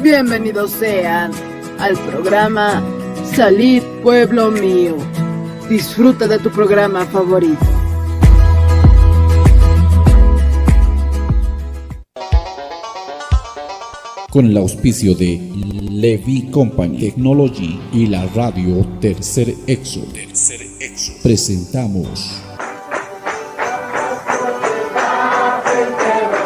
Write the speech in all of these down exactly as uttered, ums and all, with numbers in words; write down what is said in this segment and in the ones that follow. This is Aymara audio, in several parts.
Bienvenidos sean al programa Salid Pueblo Mío. Disfruta de tu programa favorito. Con el auspicio de Levi Company Technology y la radio Tercer Éxodo, presentamos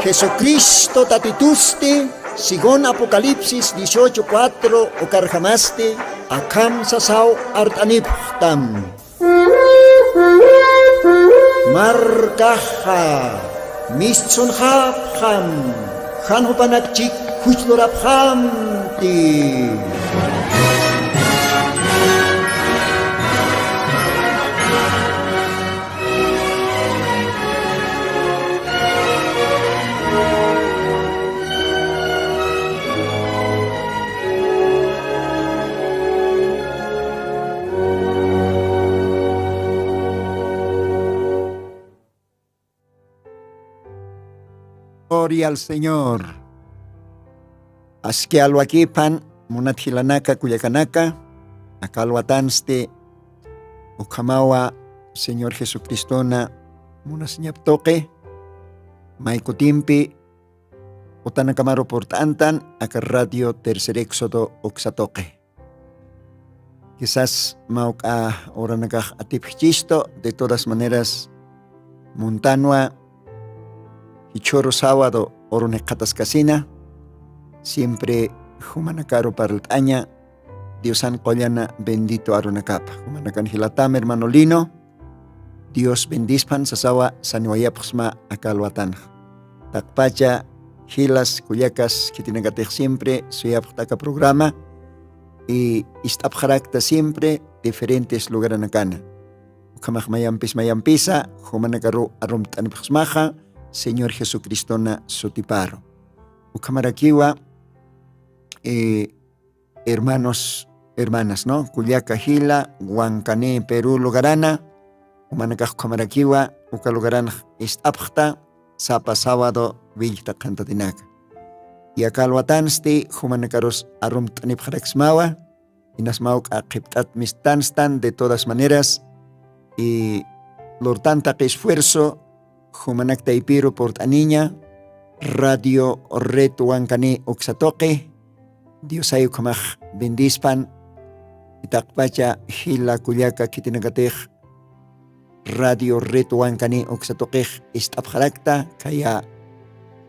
Jesucristo tatitusti, según Apocalipsis dieciocho cuatro, ukarjamasti akham sasaw art'anipxtam. Markaxa mistsunxapxam, jan jupanak chik juchlurapxamti. Gloria al Señor. Aski alwakipan, munat jilanaka, kullakanaka, aka alwatansti ukhamawa Señor Jesucristona munasiñap tuqi, may kutimpi utanakamaru purt'antan aka Radio Tercer Éxodo uksa tuqi. Quizás mawk'a uranakax atipxchistu, de todas maneras, muntanwa jichhüru sábado urunakxataskasina, siempre jumanakaru parlt'aña, Diosan qullana bendito arunakapa. Jumanakan jilatam hermano Lino, Dios bendispan sasawa saniwayapxsma aka alwatanxa. Taqpacha jilas kullakas khitinakatix siempre suyapxta aka programa, y ist'apxarakta siempre diferentes lugaranakana. Ukhamax mayampis mayampisa jumanakaru arumt'anipxsmaxa Señor Jesucristona sutiparu. Ukhamarakiwa, eh, hermanos, hermanas, ¿no? Kullaka jila, Huancani, Perú lugarana, jumanakax ukhamarakiwa, uka lugaranx ist'apxta, sapa sábado, willkta qhantatinaka. Y aka alwatansti, jumanakarus arumt'anipxaraksmawa, inas mawk'a qhipt'at mistanstan, de todas maneras, y lurtan taqi esfuerzo, jumanak taypiru purt'aniña, Radio Red Huancani uksa tuqi, Diosay ukhamax bendispan, taqpacha jila kullaka khitinakatix, Radio Red Huancani uksa tuqix ist'apxarakta, khaya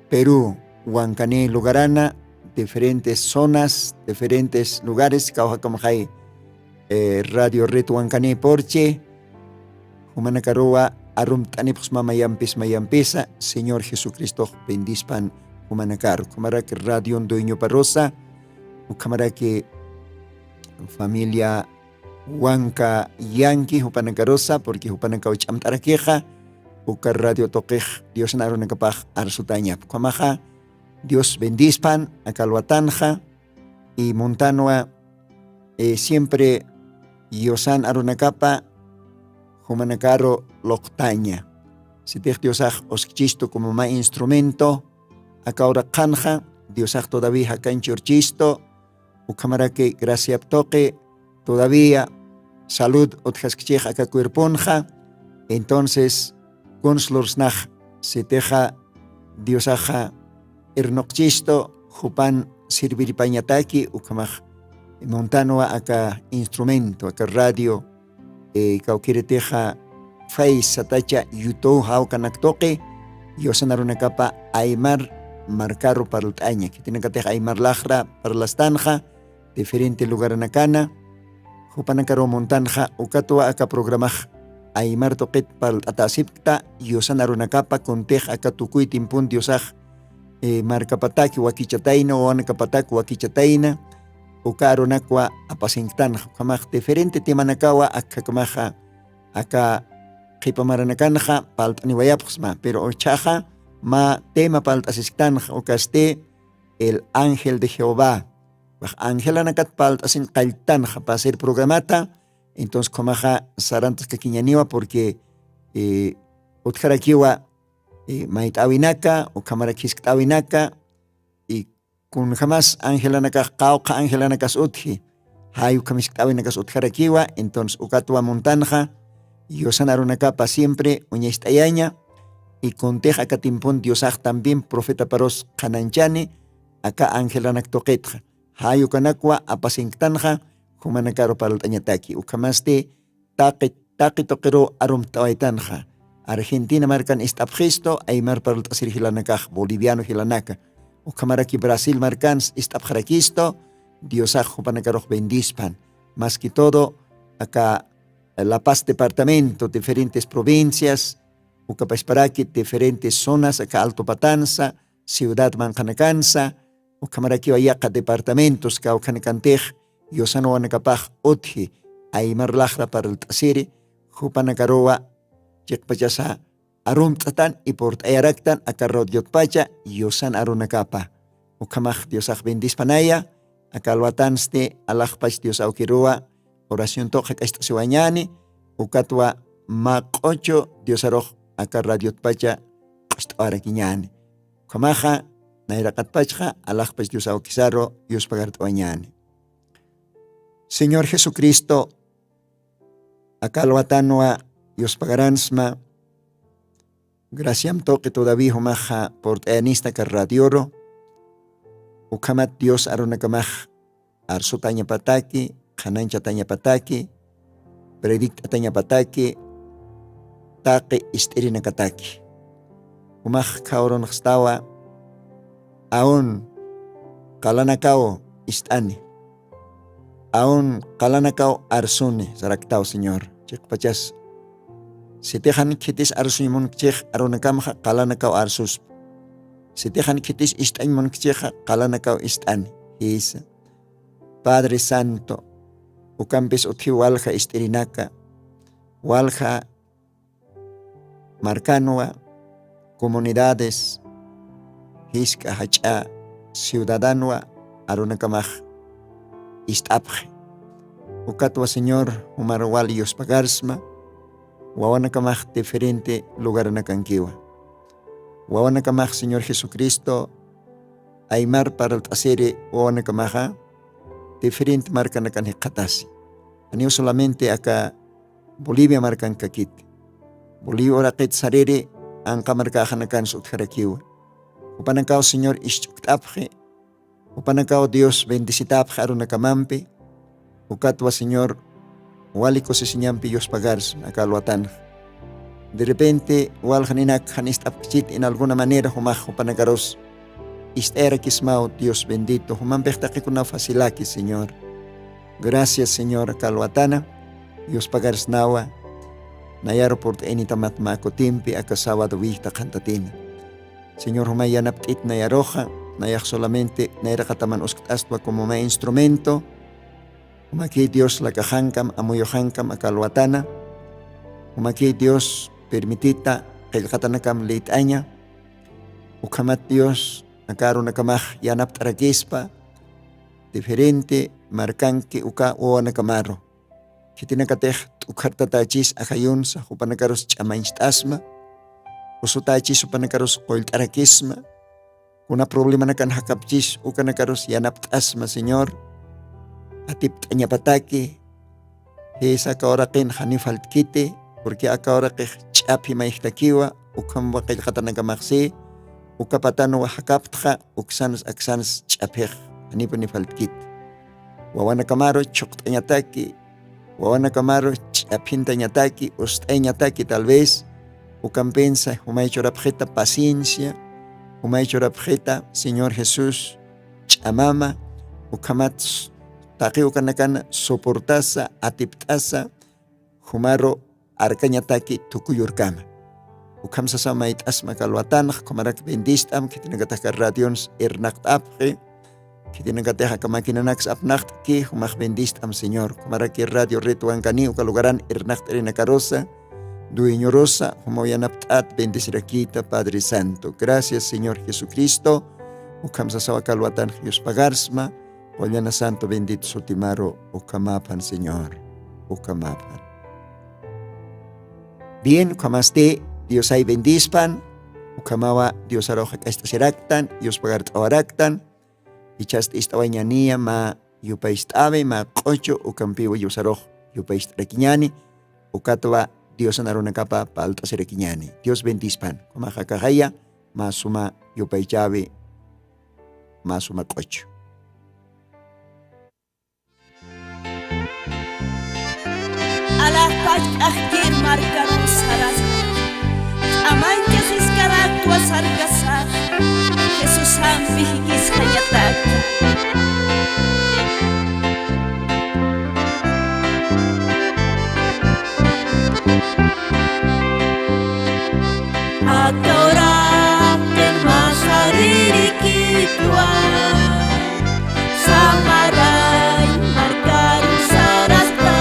Perú, Huancani lugarana, diferentes zonas, diferentes lugares, kawjakamxay, eh, Radio Red Huancani purchi, jumanakaruwa arumt'anipxsma mayampis mayampisa, Señor Jesucristox bendispan jumanakaru. Ukhamaraki radion dueñoparusa, ukhamaraki familia Huanca Yankee jupanakarusa, porque jupanakaw ch'amt'arakixa, uka radio tuqix Diosan arunakapax arsutañap. Ukhamaxa, Dios bendispan, aka alwatanxa, y muntanwa, eh, siempre Diosan arunakapa, jumanakaru luqtaña. Sitix Diosax uskchistu como mä instrumento, aka uraqanxa, Diosax todavía jakanchurchistu, ukhamaraki graciap tuqi, todavía salud utjaskchix aka cuerponxa, entonces, kuns lursnax, sitixa Diosaxa irnuqchistu, jupan sirviripañataki, ukhamax muntanwa aka instrumento, aka radio, eh, kawkiritixa Face satacha YouTube jawkanak tuqi, Diosan arunakapa aymar markaru parlt'aña. Khitinakatix aymar laxra parlastanxa, diferente lugaranakana, jupanakaru muntanxa, ukatwa aka programax aymar tuqit parlt'atäsipkta, Diosan arunakapa kuntix aka tukuy tiempon Diosax, eh, markapataki wakichatayna, wawanakapataki wakichatayna, uka arunakwa apasinktanxa, ukhamax diferente temanakawa akkhakamaxa, aka qhipa maranakanxa parlt'aniwayapxsma, pero uchaxa mä tema parlt'asisktanxa, ukasti el ángel de Jehová. Wax angelanakat parlt'asin qalltanxa pasir programata, entonces ukhamaxa sarantaskakiñaniwa porque, eh, utjarakiwa, eh, mayt'äwinaka, ukhamaraki jiskt'äwinaka, y kunjamas angelanakax qawqha angelanakas utji, jay ukham jiskt'äwinakas utjarakiwa. Entonces ukatwa muntanxa yusan arunakapa siempre uñacht'ayaña. Y kuntix aka timpun diosax también profetaparus qhanañchani aka angelanak tuqitxa, jay ukanakwa apasinktanxa jumanakaru parlt'añataki. Ukhamasti taqi taqi tuqiruw arumt'awaytanxa. Argentina markan ist'apxistu aymar parlt'asir jilanakax boliviano jilanaka, ukhamaraki brasil markans ist'apxarakistu. Diosax jupanakarux bendispan, mas que todo aka la paz departamento diferentes provincias, ukapasparaki diferentes zonas aka altopatansa ciudad manqhanakansa, ukhamarakiwa yaqa departamentos kawkhanakantix yusan wawanakapax utji aymar laxra parlt'asiri, jupanakaruwa chiqpachasa arumt'atan y purt'ayaraktan aka radiotpacha yusan arunakapa. Ukhamax diosax bendispanaya. Aka alwatansti alaxpach dios awkiruwa oración tuq jak'acht'asiwañani, ukatwa maq'uchu diosarux aka radiotpacha q'ust'awarakiñani. Ukhamaxa nayraqatpachxa alaxpach dios awkisaru yuspagart'awañani. Señor jesucristo, aka alwatanwa yuspagaransma. Graciam tuqi todaví jumaxa purt'ayanista aka radioru. Ukhamat dios arunakamax arsutañapataki, qhananchatañapataki, predict'atañapataki, taqi ist'irinakataki. Jumax khawrunxstawa aun qalanakaw ist'ani, aun qalanakaw arsuni saraktaw señor. Chiqpachas sitixan khitis arsuñ munkchix arunakamxa qalanakaw arsuspa, sitixan khitis ist'añ munkchixa qalanakaw ist'ani. Jisa padre santo, ukampis utjiw walja ist'irinaka, walja markanwa, comunidades, jisk'a jach'a ciudadanwa arunakamax ist'apxi. Ukatwa señor jumar wal yuspagarsma, wawanakamax diferente lugaranakankiwa. Wawanakamax señor jesucristo aymar parlt'asiri wawanakamaxa diferente markanakan jikxatasi. Aniw solamente aka bolivia markankakiti, bolivia uraqit sariri anqa markaxanakansa utjarakiwa. Jupanakaw señor isch'ukt'apxi, jupanakaw dios bendecitapxi arunakamampi. Ukatwa señor wali kusisiñampi yuspagarsma aka alwatanxa. De repente walja ninak jan ist'apkchit en alguna manera jumax jupanakarus ist'ayarakismaw. Dios bendito jumampix taqikuna facilaki señor. Gracias señor aka alwatana yuspagarsnawa. Nayaru purt'aynitamat mä kutimpi aka sabado wiyjta qhantatina. Señor jumay yanapt'it nayaruxa, nayax solamente nayraqataman uskt'astwa como mä instrumento. Jumakiy dios lakaxankam amuyuxankam aka alwatana. Jumakiy dios permitita qillqatanakam lït'aña. Ukhamat dios aka arunakamax yanapt'arakispa diferente markanki uka wawanakamaru. Khitinakatix t'ukhartatächis ajayunsa jupanakarus ch'amañcht'asma, usutächis jupanakarus qullt'arakisma. Kuna problemanakan jakapchis ukanakarus yanapt'asma señor. Atipt'añapataki. Jisa aka uraqin janiw faltkiti, purqui aka uraqix ch'aphi mayjtakiwa. Ukham waqillqatanakamaxsi uka patanwa jakaptxa uksans aksans ch'aphix janipuni faltkiti. Wawanakamaru chhuqt'añataki, wawanakamaru ch'aphintañataki ust'ayañataki tal vez. Ukampinsa jumay churapxita paciencia, jumay churapxita señor jesús ch'amama. Ukhamat taqi ukanakana soportasa atipt'asa jumaru arkañataki tukuyurkama. Ukham sasa mayt'asma kalwatanx khumarak bendist'am khitinakataka radions irnaqt'apxi. Khitinakatix aka maquinanaks apnaqt'ki jumax bendist'am señor khumaraki radio ritwankani uka lugaran irnaqt'irinakarusa dueñorusa jumawiyanapt'at bendecirakita padre santo gracias señor jesucristo. Ukham sasawa kalwatanx yuspagarsma. Qullana santo bendito sutimaru ukhamapan señor. Ukhamapan. Bien ukhamasti diosay bendispan. Ukhamawa diosaruxa k'acht'asiraktan yuspagart'awaraktan. Jichhasti ist'awañaniya mä yupaycht'awi, mä q'uchu, ukampiwa Diosarux yupaycht'arakiñani, ukatwa Diosan arunakapa palt'asirakiñani. Dios bendispan. Kumaxa kaxaya mä suma yupaychäwi, mä suma q'uchu. Alaxpach k'axkir markarus sarasa, ch'amancha siskaraktwa sarkasa, Jesusampi jikisxañataki. Aka uraqin mä saririkitwa, Samaray markaru sarasta,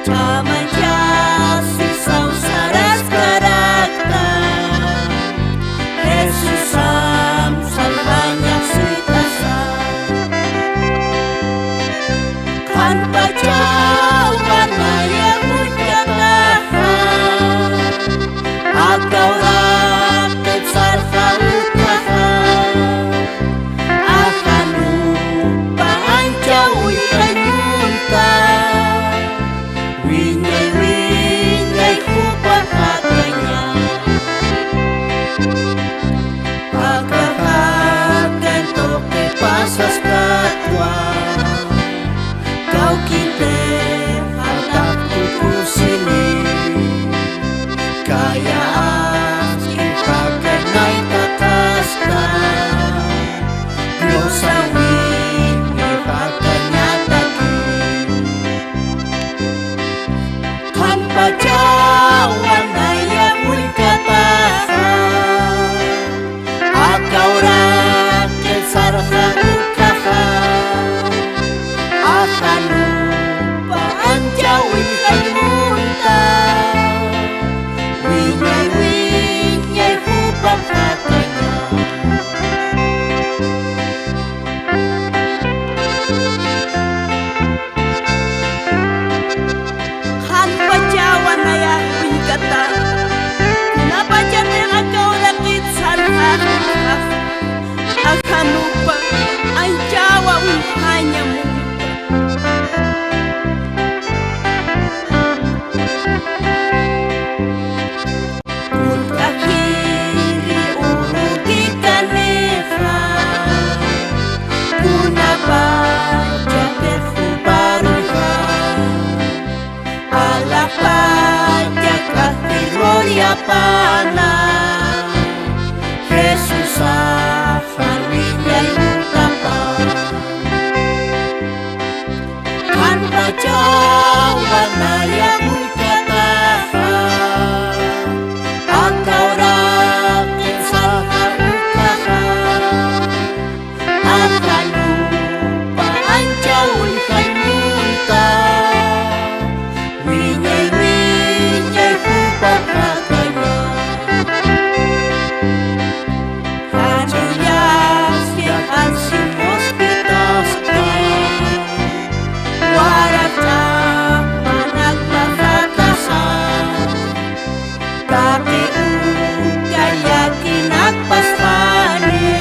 ch'amanchasi sawsaraskarakta, Jesusam salvañax sitasa. Qhanpachawa nayax uñkataxa, aka uraqit sarxa ukaxa, ajanupa ancha uñjañ munta, wiñay wiñay jupam jakaña. Aka jakañ tuqi pasaskatwa, kawkitix jawt'apxi kusini, kaya aski jakañ nayt'aqaska, Diosawini jakañataki. Qhanpachawa nayax uñkataxa, aka uraqit sarxa ukaxa, ajanupa ancha uñjañ munta, wiñay wiñay jupam jakaña. Qhanpachawa nayax uñkata, kunapachatix aka uraqit sarxaxa, ajanupa anchawa uñjaña munta. Kullk'akiri urukikanixa, kunapachatix juparuyxa, alaxpacha k'axki gloriapana, Jesusax wiñay muntapan. Qhanpachawa nayax uñkataxa, aka uraqit sarxa ukaxa, ajanupa ancha uñjañ munta, wiñay wiñay jupam jakaña. Jan uñaski, jan simuspitasti, warakch'amanakpax jakasa, taqi uka llakinakpasxani,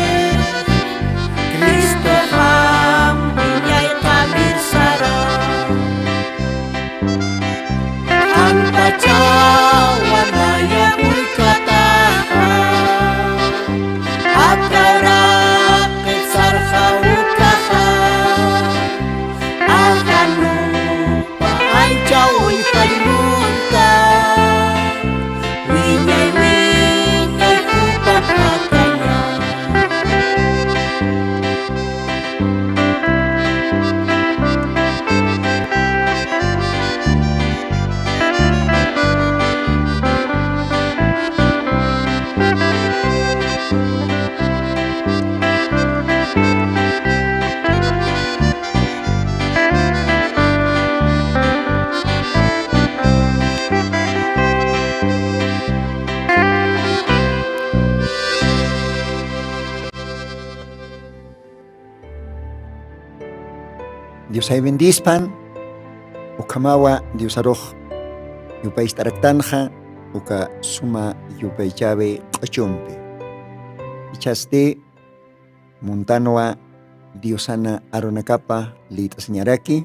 Cristoxam wiñay qamir sara. Qhanpachawa nayax uñkataxa, aka uraqit sarxa ukaxa, ajanupa ancha uñjañ munta, wiñay wiñay jupam jakaña. Diosay bendispan, ukhamawa Diosarux yupaycht'araktanxa, uka suma yupaychäwi q'uchumpi. Jichhasti muntanwa diosana arunakapa lït'asiñaraki.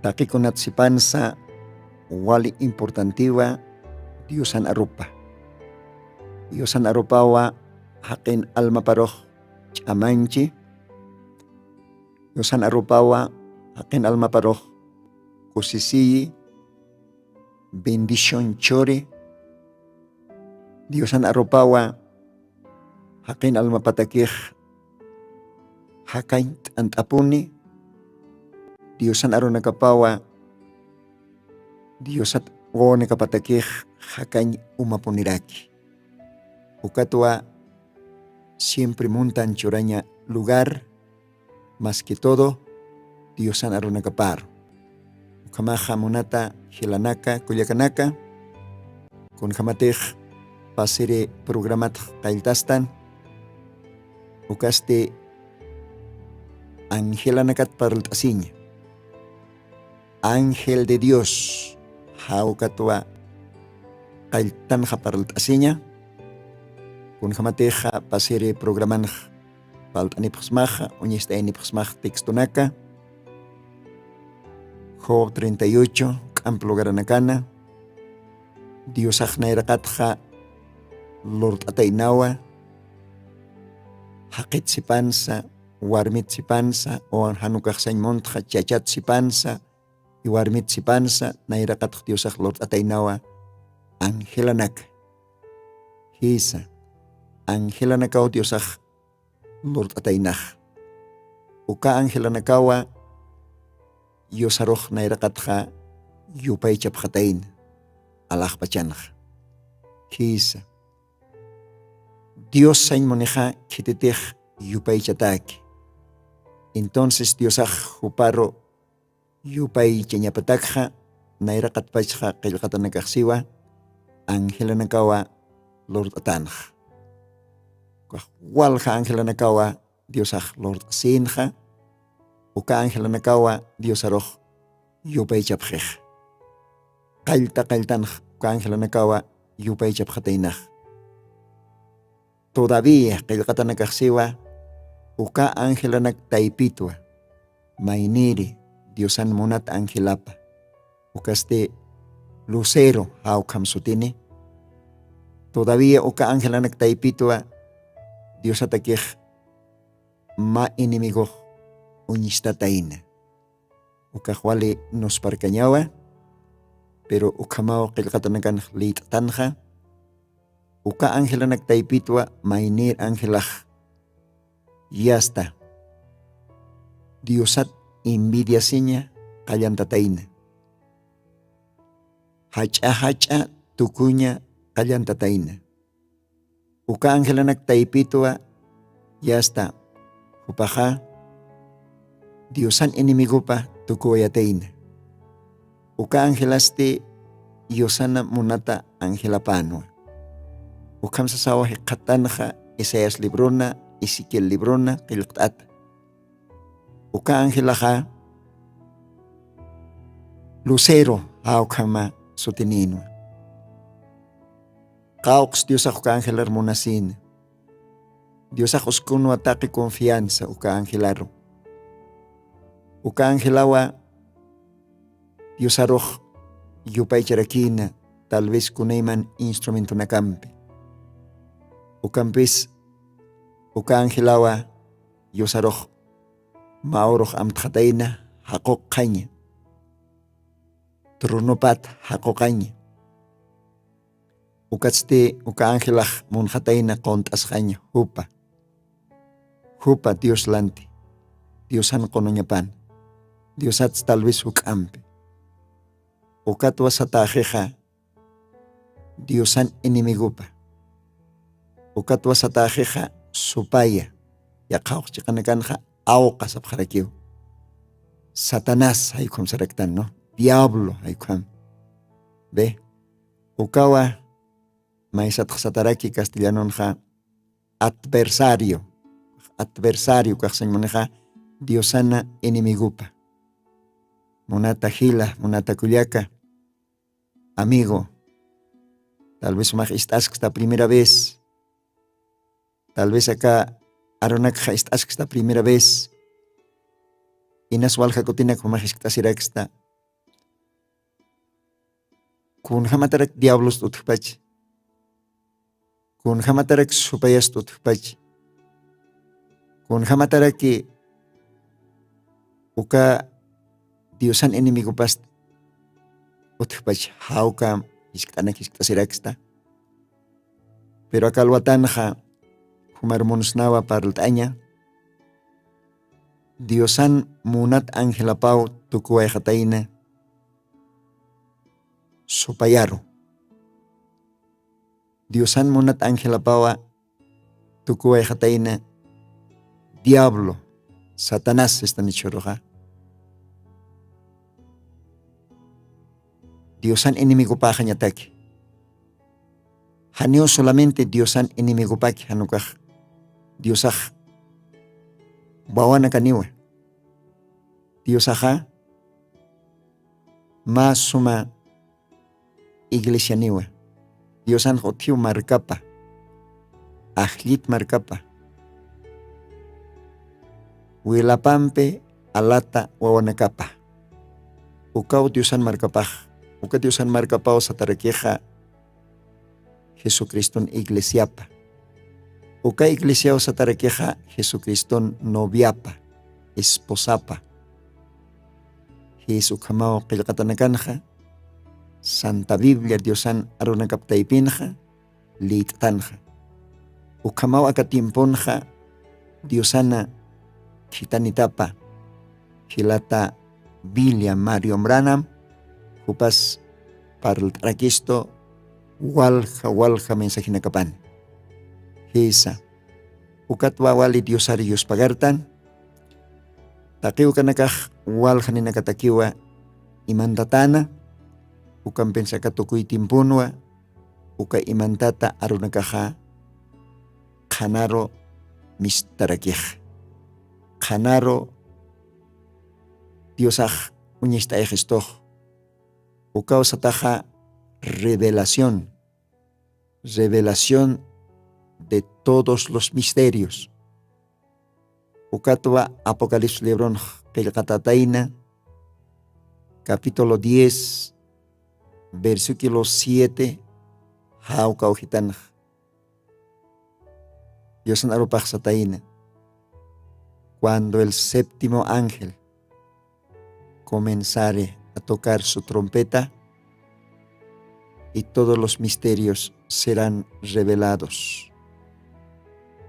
Taqikunat sipansa wali importantiwa diosan arupa. Diosan arupawa jaqin almaparux ch'amanchi. Diosan arupawa jaqin almaparux kusisiyi bendición churi. Diosan arupawa jaqin almapatakix jakañ t'ant'apuni. Diosan arunakapawa diosat wawanakapatakix jakañ umapuniraki. Ukatwa siempre muntan churaña lugar, mas que todo diosan arunakaparu. Ukhamaxa munata jilanaka kullakanaka, kunjamatix pasiri programatx qalltastan. Ukasti angelanakat parlt'asiña. Ángel de dios jawkatwa qalltanxa parlt'asiña. Kunjamatixa pasiri programanx palt'anipxsmaxa uñist'aynipxsmax textonaka job treinta y ocho k'amp lugaranakana. Diosax nayraqatxa lurt'ataynawa jaqit sipansa, warmit sipansa o janukaxsañ muntxa chachat sipansa y warmit sipansa nayraqatx diosax lurt'ataynawa angelanaka. Jisa, angelanakaw diosax lurt'ataynax. Uka angelanakawa yusarux nayraqatxa yupaychapxatayna alaxpachanxa. Jisa, dios sañmunixa khititix yupaychataki. Entonces diosax juparu yupaychañapatakxa nayraqatpachxa qillqatanakaxsiwa angelanakawa lurt'atanxa. Ukax walja angelanakawa diosax lurt'asinxa. Uka angelanakawa diosarux yupaychapxixa. Qallta qalltanx uka angelanakawa yupaychapxataynax. Todavía qillqatanakaxsiwa uka angelanak taypitwa mayniri diosan munat angelapa ukasti lucero jawkham sutini. Todavía uka angelanak taypitwa diosatakix mä enemigox uñistatayna. Ukax wali nusparkañawa. Pero ukhamaw qillqatanakanx lït'tanxa. Uka angelanak taypitwa maynir angelax yasta diosat envidiasiña qallantatayna. Jach'a jach'a tukuña qallantatayna. Uka angelanak taypitwa yasta jupaxa diosan enemigopa tukuwayatayna. Uka angelasti yusana munata angelapänwa. Ukham sasawa jikxatanxa isaías librona ezequiel librona qillqt'ata. Uka angelaxa lucero jawkhama sutinïnwa. Qawqs diosax uka angelar munasïna. Diosax uskunwa taqi confianza uka angelaru. Uka angelawa diosarux yupaycharakïna tal vez kunayman instrumentonakampi. Ukampis uka angelawa diosarux mä urux amtxatayna jaquqxaña. Tronopat jaquqaña. Ukatsti uka angelax munxatayna qunt'asxaña jupa jupa dios lanti diosan qunuñapan. Diosats tal vez juk'ampi. Ukatwa satäxixa diosan enemigopa. Ukatwa satäxixa supaya yaqhawq chiqanakanxa awqa sapxarakiw. Satanás jaykhum saraktan no diablo jaykhum. Be ukawa maysatxsataraki castellanonxa adversario. Adversario kaxsañmunixa diosana enemigopa. Munata jila munata kullaka amigo, tal vez umax ist'askta primera vez. Tal vez aka arunakxa ist'asksta primera vez. Inas walja kutinak jumax jiskt'asiraksta. Kunjamatarak diablost utjpachi? Kunjamatarak supayast utjpachi? Kunjamataraki uka diosan enemigopast utjpachi? Jawka jiskt'anak jiskt'asiraksta. Pero akalwatanxa jumar munsnawa parlt'aña. Diosan munat angelapaw tukuwayxatayna supayaru. Diosan munat angelapawa tukuwayxatayna diablo, satanás sistanichhuruxa diosan enemigopaxañataki. Janiw solamente diosan enemigopaki janukax diosax wawanakaniwa. Diosaxa mä suma iglesianiwa. Diosanx utjiw markapa, ajllit markapa, wilapampi alata wawanakapa. Ukaw diosan markapax. Uka diosan markapaw satarakixa jesucriston iglesiapa. Uka iglesiaw satarakixa jesucriston noviapa, esposapa. Jis ukhamaw qillqatanakanxa santa biblia diosan arunakap taypinxa lït'tanxa. Ukhamaw aka tiemponxa diosana khitanitapa jilata bilia mario mranam jupas parlt'arakistu walja walja mensajinakapan. Jisa ukatwa wali diosari yuspagartan. Taqiw kanakax walja ninakatakiwa imantatäna ukampinsa aka tukuy tiemponwa uka imantata arunakaxa qhanaru mistarakix qhanaru diosax uñist'ayxistux. Ukaw sataxa revelación revelación de todos los misterios. Ukatwa apocalipsis libronx qillqatatayna capítulo diez versículo siete jawka ujitanx. Diosan arupaxsatayna cuando el séptimo ángel comenzare a tocar su trompeta y todos los misterios serán revelados,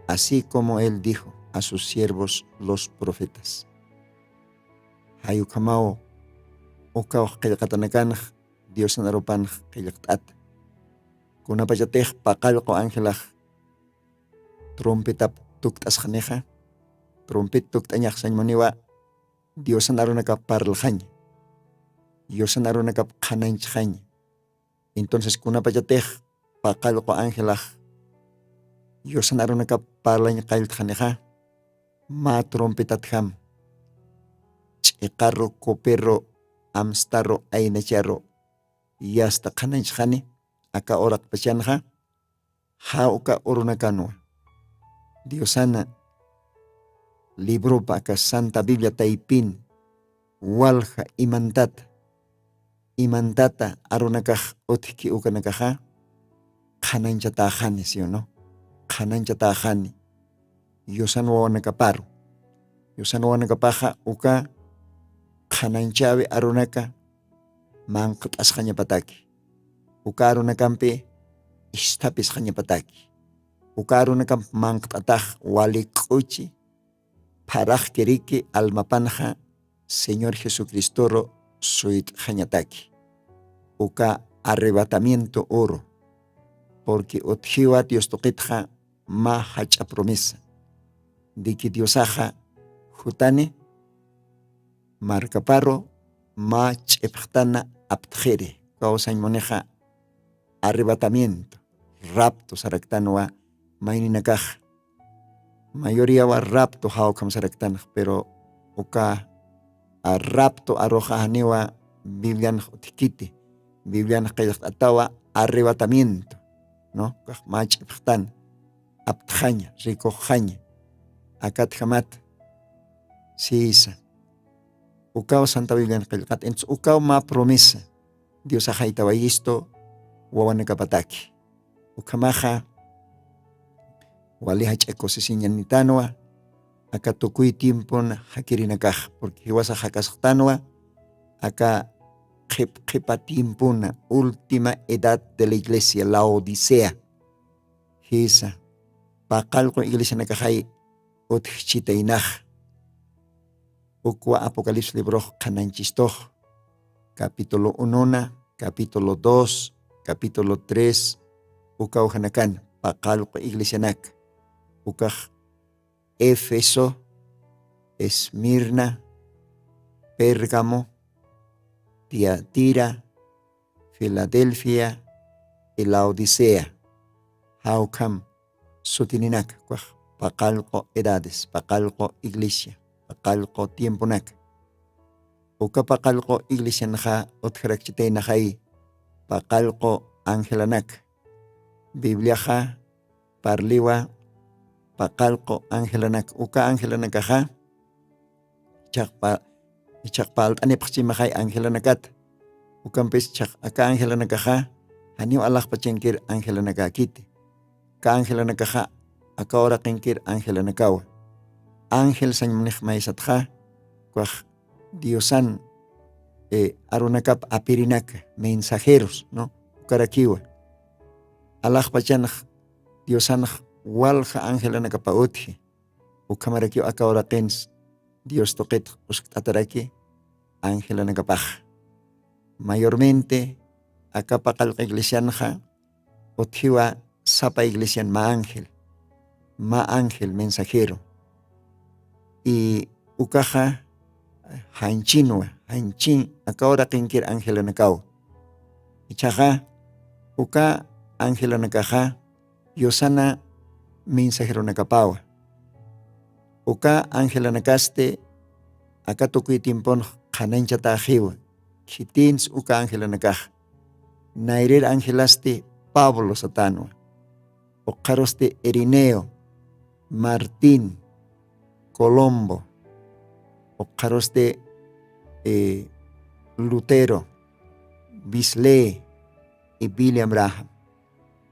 así como él dijo a sus siervos los profetas. Jayukhamaw ukaw qillqatanakanx diosan arupanx qillqt'ata. Kunapachatix paqallqu angelax trompetap tukt'asxanixa trompet tukt'añaxsañmuniwa diosan arunakap parlxaña diosan arunakap qhanañchxaña. Entonces kunapachatix paqallqu angelax diosan arunakap parlañ qalltxanixa mä trompetatjam ch'iqaru coperu amstaru aynacharu yasta qhanañchxani aka uraqpachanxa jawka urunakanwa diosana libropa aka santa biblia taypin walja imantata imantata arunakax utjki ukanakaxa qhanañchatäxani siuno qhanañchatäxani yusan wawanakaparu. Yusan wawanakapaxa uka qhanañchäwi arunaka manqt'asxañapataki uka arunakampi isthapisxañapataki uka arunakamp manqt'atax wali k'uchi pharaxkiriki almapanxa señor jesucristoru suyt'xañataki uka arrebatamiento uru. Purqui utjiwa dios tuqitxa mä jach'a promesa diki diosaxa jutani markaparu mä ch'ipxtana aptxiri kawsañ munixa arrebatamiento rapto saraktanwa mayninakaxa mayoriyawa rapto jawkham saraktanxa pero uka rapto aruxa janiwa biblianx utjkiti biblianx qillqt'atawa arrebatamiento no kax mä ch'ipxtan aptxaña rikuxxaña akatjamat sisa. Ukaw santa biblian qillqat ints ukaw ma promesa diosaxaytawayistu wawanakapataki. Ukhamaxa wali jach'a kusisiñanitanwa aka tukuy tiempon jakirinakax purki jiwasax jakasxtanwa aka qhip qhipa tiempona última edad de la iglesia laodicea. Jisa paqallqu iglesianakaxay utjchitaynax. Ukwa apocalipsis librox qhanañchistux capítulo unona capítulo dos capítulo tres. Ukawjanakan paqallqu iglesianak ukax éfeso, esmirna, pérgamo, tiatira, filadelfia, y laodicea. Jawkham sutininaka kwax paqallqu edades paqallqu iglesia paqallqu tiemponaka. Uka paqallqu iglesianxa utjarakchitaynaxay paqallqu angelanaka. Bibliaxa parliwa paqallqu angelanaka uka angelanakaxa ichhaqpa ichhaqpalt'anipxchimaxay angelanakata. Ukampis chhaq aka angelanakaxa janiw alaxpachankir angelanakakiti. Ka angelanakaxa aka uraqinkir angelanakawa. Ángel sañmunix maysatxa kwax diosan arunakap apirinaka mensajeros no ukarakiwa. Alaxpachanax diosanax walja angelanakapa utji. Ukhamarakiw aka uraqins dios tuqitx uskt'ataraki angelanakapax. Mayormente aka paqallq iglesianxa utjiwa sapa iglesian mä ángel mä ángel mensajero. Y ukaxa janchinwa janchin aka uraqinkir angelanakaw. Ichaxa uka angelanakaxa yusana mensajeronakapawa. Uka angelanakasti aka tukuy tiemponx qhanañchataxiwa. Khitins uka angelanakax nayrir angelasti pablo satanwa. Uqharusti irineo, martín, colombo, uqharusti lutero, bislee, y biliam raham.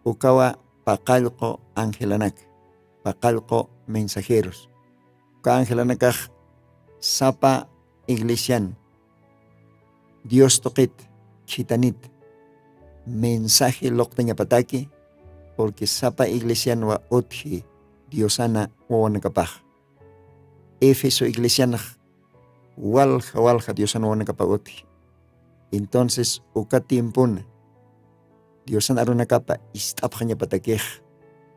Ukawa paqallqu angelanaka paqallqu mensajeros. Uka angelanakax sapa iglesian dios tuqit khitanit mensaje luqtañapataki. Purki sapa iglesianwa utji diosana wawanakapax. Efeso iglesianax walja walja diosan wawanakapa utji. Entonces uka tiempona diosan arunakapa ist'apxañapatakix,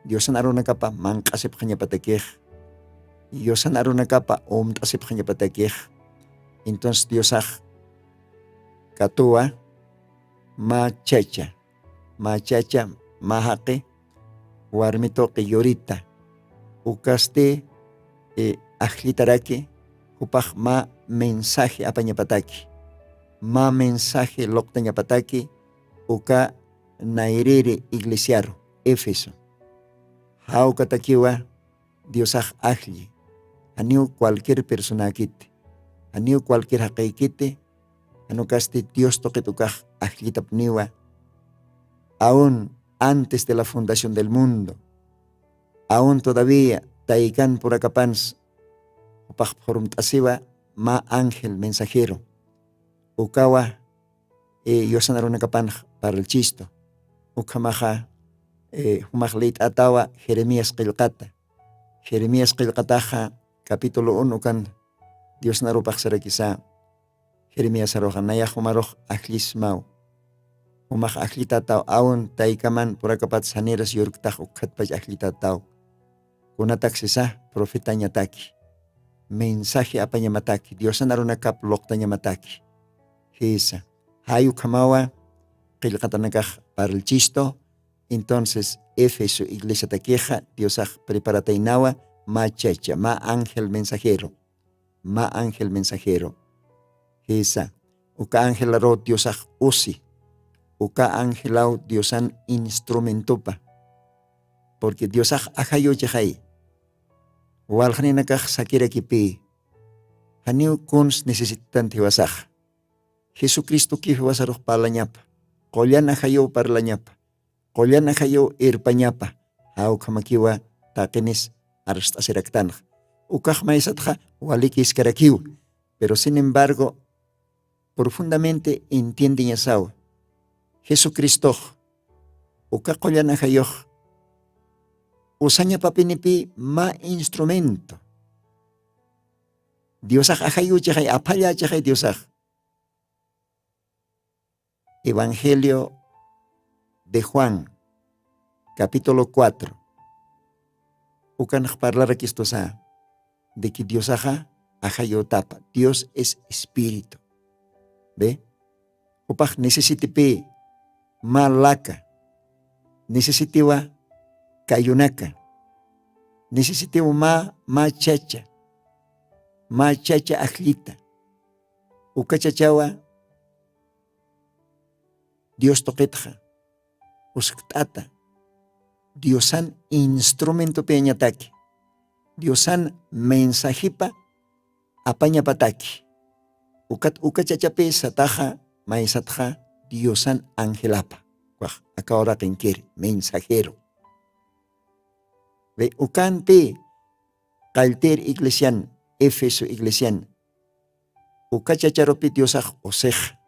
diosan arunakapa manq'asipxañapatakix, diosan arunakapa umt'asipxañapatakix. Entonces diosax katuwa mä chacha mä chacha mä jaqi warmi tuqi yurita ukasti ajllitaraki jupax mä mensaje apañapataki mä mensaje luqtañapataki uka nayriri iglesiaru efeso. Jawkatakiwa diosax ajlli janiw cualquier personäkiti janiw cualquier jaqiykiti. Janukasti dios tuqit ukax ajllitapniwa aun antes de la fundación del mundo aun todavía taykan purakapans jupax phurumt'asiwa mä ángel mensajero ukawa yusan arunakapanx parlchistu. Ukhamaxa jumax liyt'atawa jeremías qillqata. Jeremías qillqataxa capítulo uno ukan diosnarupaxsarakisa. Jeremiasaruxa nayax jumarux ajllismaw jumax ajllitataw aun taykaman purakapatsa janiras yurktax ukkhatpach ajllitataw. Kunataksisa profetañataki mensaje apañamataki diosan arunakap luqtañamataki. Jisa jay ukhamawa qillqatanakax parlchistu. Entonces efeso iglesiatakixa diosax preparataynawa mä chacha mä ángel mensajero mä ángel mensajero. Jisa uka ángelaru diosax usi uka ángelaw diosan instrumentopa. Purki diosax ajayuchixay Walxaninakax sakirakipï janiw kuns necesitanti jiwasaxa. Jesucristokiw jiwasarux parlañapa, qullan ajayuw parlañapa, qullan ajayuw irpañapa. Jawkhamakiwa taqinis arst'asiraktanxa. Ukax maysatxa walikiskarakiw. Pero sin embargo, profundamente entiendeñasawa, Jesucristox uka qullan ajayux usañapapinipï mä instrumento. Diosax ajayuchixay aphallachixay diosax. Evangelio de Juan, capítulo cuatro. Ukanax parlarakistusa de que diosaxa ajayutapa, dios es espíritu. Ve, upax necesitipi mä laka, necesitiwa kayunaka, necesitiwa mä mä chacha, mä chacha ajllita. Uka chachawa dios tuqitxa uskt'ata, diosan instrumentopiyañataki, diosan mensajipa apañapataki. Ukat uka chachapi sataxa maysatxa diosan angelapa, kwax akawraqinkir mensajero. Ve ukanpi qalltir iglesian, efeso iglesian, uka chacharupi diosax usixa.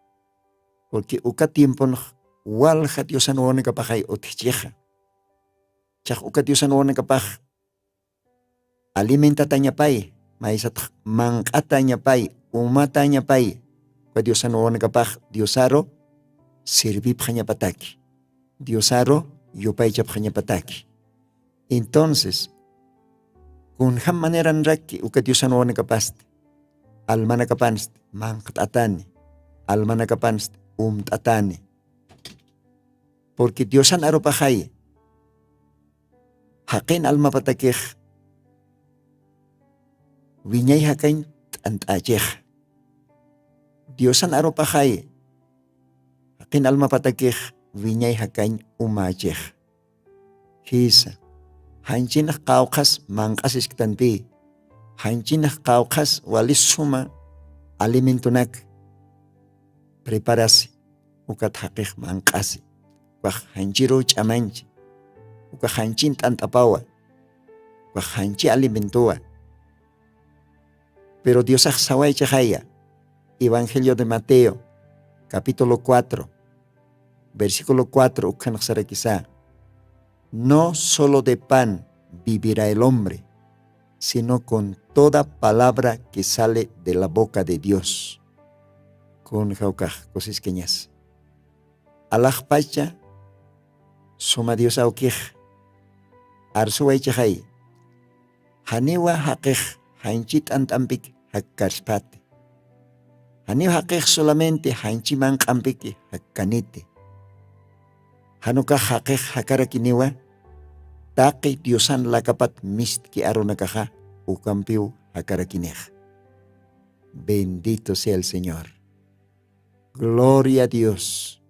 Purqui uka tiemponx walja diosan wawanakapaxay utjichixa. Chax uka diosan wawanakapax alimentatañapay, maysatx manq'atañapay, umatañapay. Uka diosan wawanakapax diosaru sirvipxañapataki, diosaru yupaychapxañapataki. Entonces, kunjam maneranrakki uka diosan wawanakapasti, almanakapansti manqt'atani, almanakapansti umt'atani. Purqui diosan arupaxay jaqin almapatakix wiñay jakañ t'ant'ächixa. Diosan arupaxay jaqin almapatakix wiñay jakañ umächixa. Jisa, janchinx qawqhas manq'asisktanpï, janchinx qawqhas walisuma alimentunak preparasi, ukat jaqix manq'asi. Ukax janchiruw ch'amanchi, ukax janchin t'ant'apawa, ukax janchi alimentuwa. Pero diosax sawaychixaya, evangelio de mateo, capítulo cuatro, versículo cuatro ukhanxsarakisa. No solo de pan vivirá el hombre, sino con toda palabra que sale de la boca de dios. Kun jawkax kusiskañas alaxpacha suma dios awkix arsuwaychixay. Janiwa jaqix janchi t'ant'ampik jakkarspati. Janiw jaqix solamente janchi manq'ampiki jakkaniti. Janukax jaqix jakarakiniwa taqi diosan lakapat mistki arunakaxa ukampiw jakarakinix. Bendito sea el señor. Gloria a dios.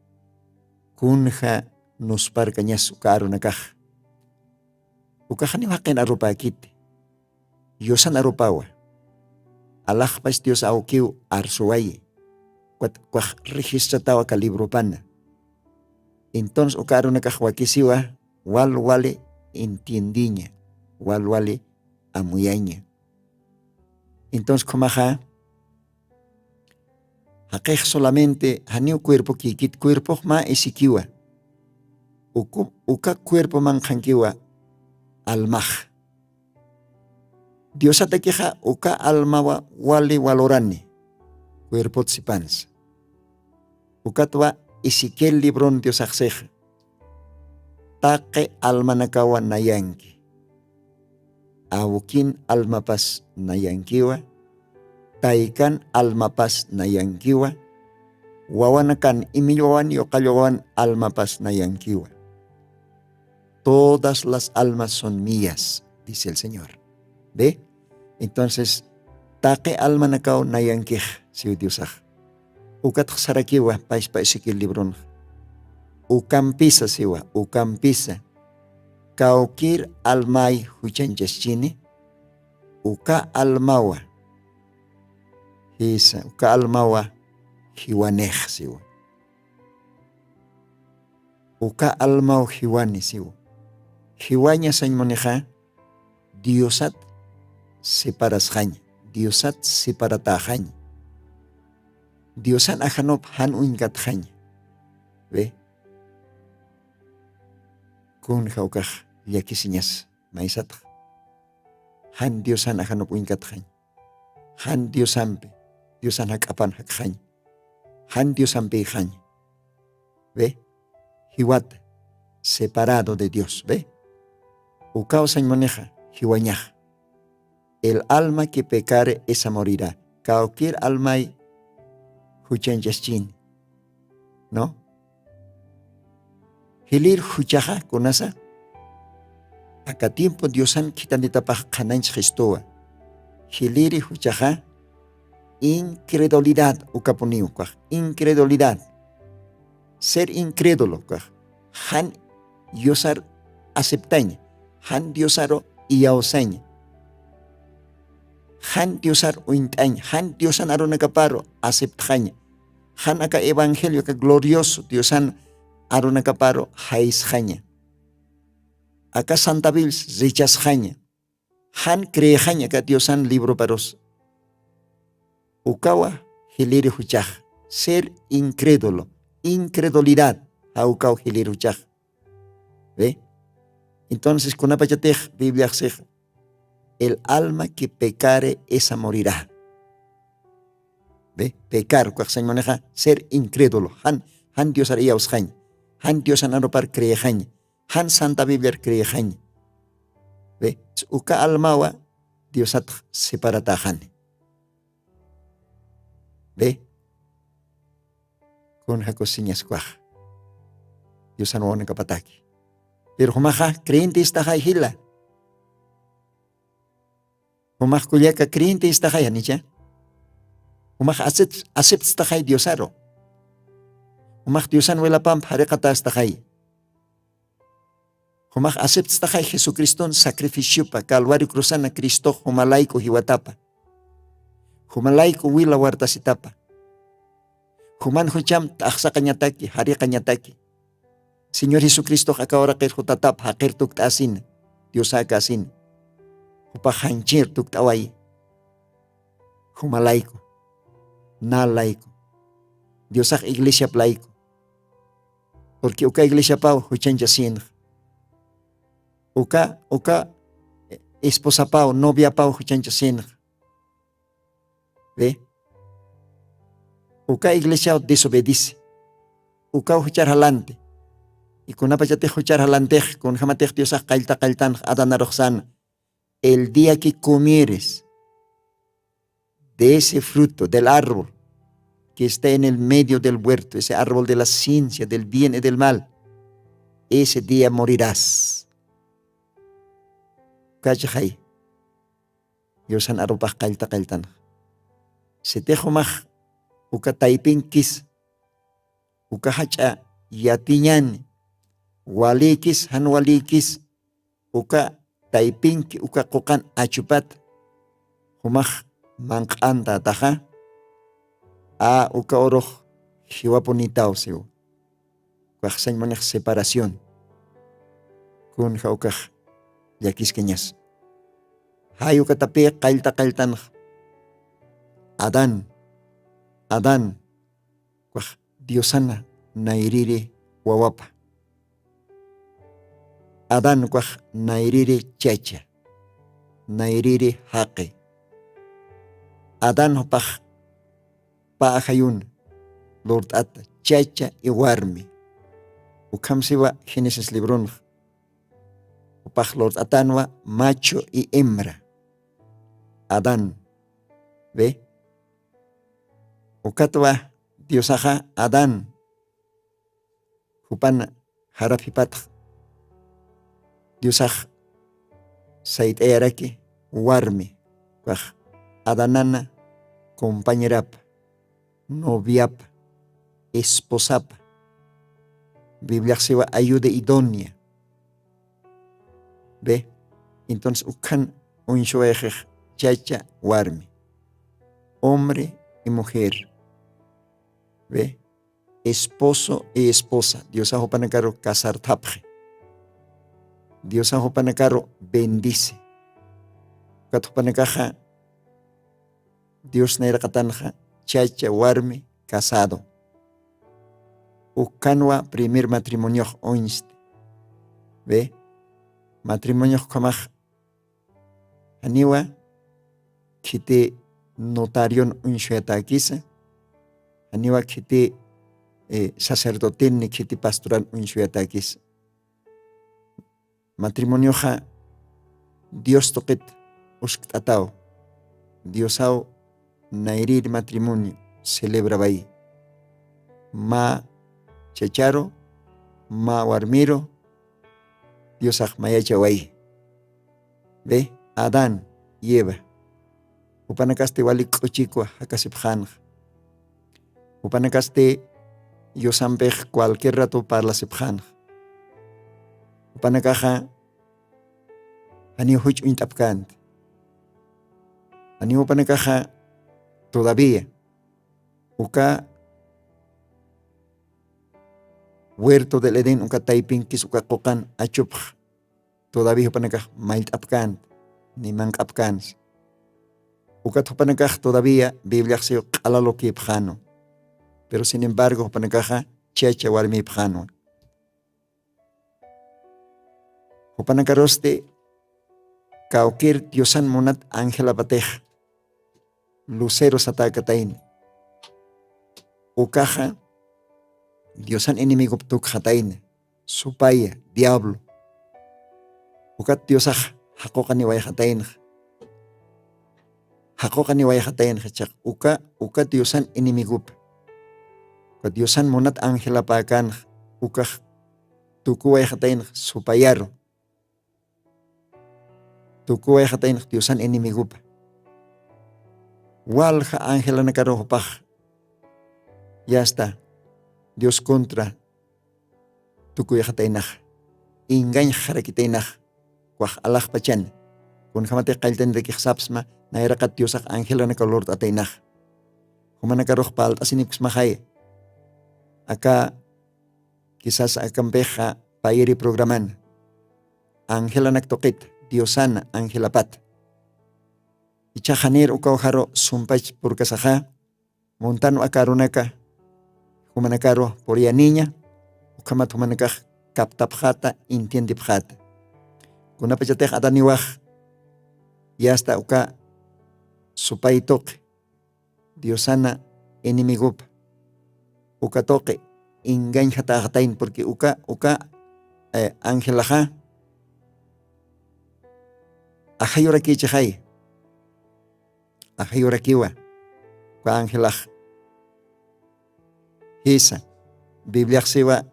Kunja nusparkañas uka arunakax. Ukaxaniw jaqin arupäkiti. Yusan arupawa. Alaxpach dios awkiw arsuwayi. Ukat ukax registratawa aka librupana. Entonces uka arunakax wakisiwa wal wali entiendiña, wal wali amuyaña. Entonces khumaxa jaqix solamente janiw cuerpo kikit cuerpox mä isikiwa. Uka cuerpoman qhankiwa almax. Diosatakixa uka almawa wali walurani cuerpot sipansa. Ukatwa ezequiel librun diosaxsixa taqi almanakawa nayanki. Awkin almapas nayankiwa, taykan almapas nayankiwa, wawanakan imillwawan yuqallwawan almapas nayankiwa. Todas las almas son mías, dice el señor. Ve? Entonces taqi almanakaw nayankix siw diosax. Ukatxsarakiwa payspa ezequiel libronxa. Ukampisa siwa ukampisa kawkir almay juchanchaschini. Uka almawa jisa uka almawa jiwanix siwa. Uka almaw jiwani siwa. Jiwaña sañmunixa diosat separasxaña, diosat separatäxaña, diosan ajanup jan uñkatxaña. Ve, kunja ukax llakisiñas maysatxa jan diosan ajanup uñkatxaña, jan diosampi diosan jak'apan jakxaña, jan diosampixaña. Ve, jiwata separado de dios ve. Ukaw sañmunixa jiwañaxa. El alma que pecare esa morirä. Kawkir almay juchanchaschini, no? Jilir juchaxa kunasa aka tiempo diosan khithanitapax qhanañch xistuwa. Jiliri juchaxa incredulidad ukapuniw kax incredulidad. Ser incrédulo kax jan diosar aceptaña, jan diosaru iyawsaña, jan diosar uñt'aña, jan diosan arunakaparu aceptxaña, jan aka evangelio aka glorioso diosan arunakaparu jaysxaña, aka santa biblis rechazxaña, jan creexaña aka diosan libroparus. Ukawa jiliri juchax ser incrédulo, incredulidad. Jawkaw jiliri juchax. Ve, entonces kunapachatix bibliaxsix el alma que pecare esa morirä. Ve, pecar ukaxsañmunixa ser incrédulo jan, jan diosar iyawsxaña, jan diosan arupar creexaña, jan santa bibliar creexaña. Ve, uka almawa diosatx separatäxani. Ve, kun jakusiñaskwaxa diosan wawanakapataki. Pero jumaxa creyente istaxay jila. Jumax kullaka creyente istaxay janicha. Jumax aceptstaxay diosaru. Jumax diosan wilapamp jariqatastaxay. Jumax aceptstaxay jesucriston sacrificiopa calvario cruzana cristox jumalayk'u jiwatapa, jumalayk'u wila wartasitapa. Juman jucham t'axsaqañataki jariqañataki. Señor jesucristox aka uraqir jutatap jaqir tukt'asina, diosaka asina. Jupax janchir tukt'awayi. Jumalayku, nalayku, diosax iglesiaplayku. Purqui uka iglesiapaw juchanchasinax, uka uka esposapaw noviapaw juchanchasinax. Ve, uka iglesiaw desobedece, ukaw juchar jalanti. Ikunapachatix juchar jalantix kunjamatix diosax qallta qalltanax adanaruxsana. El día que comieres de ese fruto del árbol que está en el medio del huerto, ese árbol de la ciencia del bien y del mal, ese día morirás. Kachxay, diosan arupax qallta qalltanax. Sitix jumax uka taypinkis uka jach'a yatiñani walïkis jan walïkis uka taypinki uka quqan achupat jumax manq'antataxa, a uka urux jiwapunitaw siw. Ukaxsañ munix separación. Kunja ukax llakiskañas jay ukatapi qallta qalltanxa. Adán, adán, ukax diosana nayriri wawapa. Adán ukax nayriri chacha, nayriri jaqi. Adán jupax pä ajayuna lurt'ata chacha y warmi. Ukham siwa génesis libronxa. Jupax lurt'atanwa macho y hembra. Adán, ve, ukatwa diosaxa adán jupan jaraphipatx diosax sayt'ayaraki warmi kax adanana compañerapa, noviapa, esposapa. Bibliaxsiwa ayuda idonia. Ve, entonces ukhan uñsuwayxix chacha warmi, hombre y mujer. Ve, esposo y esposa, Diosax jupanakaru casarthapxi. Diosax jupanakaru bendice. Ukat jupanakaxa Dios nayraqatanxa chacha warmi casado. Ukkanwa primer matrimoniox uñsti. Ve, matrimoniox ukhamax janiwa khiti notarion uñshuyatäkisa, janiwa khiti sacerdoten ni khiti pastoran uñshuyatäkisa. Matrimonioxa Dios tuqit uskt'ataw. Diosaw nayrïr matrimonio celebraway. Mä chacharu, mä warmiru Diosax mayachawayi. Ve, Adán y Eva, jupanakasti wali k'uchikwa jakasipxänxa. Jupanakasti yusampix cualquier rato parlasipxänxa. Jupanakaxa janiw juch uñt'apkänti. Janiw jupanakaxa todavía uka huerto del Edén uka taypinkis uka quqan achupx todavía jupanakax mallt'apkänti ni manq'apkänsa. Ukat jupanakax todavía Bibliaxsiw q'alalukïpxänwa. Pero sin embargo jupanakaxa chacha warmïpxänwa. Jupanakarusti kawkïr Diosan munat angelapatix lucero satäkatayna. Ukaxa Diosan enemigop tukxatayna, supaya, diablo. Ukat Diosax jaquqaniwayxataynxa. Jaquqaniwayxataynxa chiqa uka, uka Diosan enemigopa. Uka Diosan munat angelapäkänxa, ukax tukuwayxataynxa supayaru. Tukuwayxataynxa Diosan enemigopa. Walja angelanakaruw jupax yasta Dios contra tukuyxataynaxa, engañxarakitaynaxa, ukax alaxpachani. Kunjämatix qalltanirakix sapxsma, nayraqat Diosax angelanakaw lurt'ataynaxa. Jumanakarux parlt'asinipksmaxaya. Aka quizás akampixa payiri programana. Angelanak tuqita, Diosana angelapata. Ichhax janir ukaw jaru sumpach purkasaxa, muntanwa aka arunaka jumanakaru puriyaniña, ukhamat jumanakax kaptapxäta, entiendepxäta. Kunapachatix Adaniwax yasta uka supay tuqi, Diosana enemigopa, uka tuqi engañjatäxatayna, porque uka, uka, eh, angelaxa ajayurakïchixay. Ajayurakiwa uka angelax. Jisa, Bibliax siwa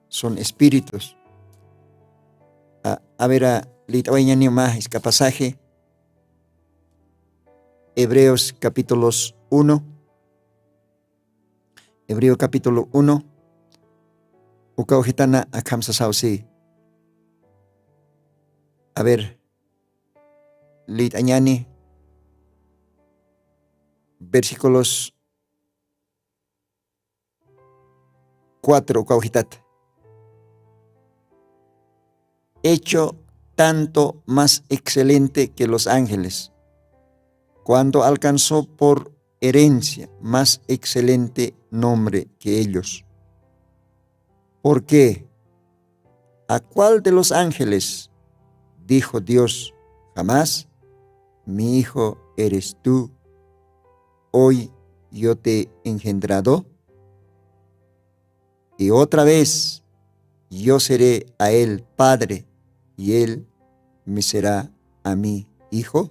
son espíritus. A, a ver, a, lït'awayñaniw mä jisk'a pasaje. Hebreos capítulos uno. Hebreo capítulo uno. Ukaw jitana akham sasaw si. A ver, lït'añani versículos cuatro ukaw jitata. Hecho tanto más excelente que los ángeles, cuando alcanzó por herencia más excelente nombre que ellos. ¿Por qué? ¿A cuál de los ángeles dijo Dios jamás: "Mi hijo eres tú, hoy yo te he engendrado"? Y otra vez, "Yo seré a él padre, y él me será a mí hijo"?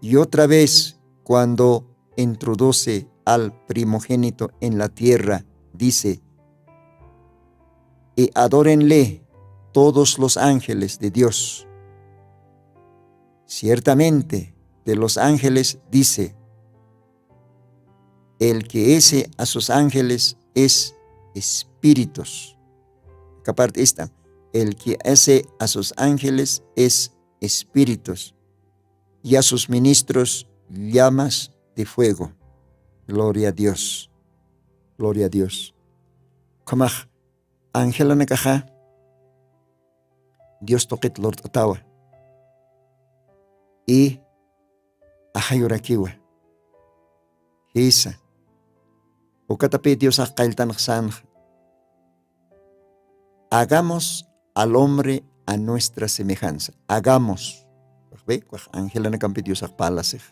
Y otra vez, cuando introduce al primogénito en la tierra, dice: "Y adórenle todos los ángeles de Dios". Ciertamente, de los ángeles dice: "El que hace a sus ángeles es espíritus". Aka part esta, "El que hace a sus ángeles es espíritus". y a sus ministros llamas de fuego. Gloria a Dios. Gloria a Dios. Ukhamax angelanakaxa Dios tuqit lurt'atawa y ajayurakiwa. Jisa, ukatapi diosax qalltanxsanxa. Hagamos al hombre a nuestra semejanza. Hagamos. Ukax angelanakampi diosax parlasix.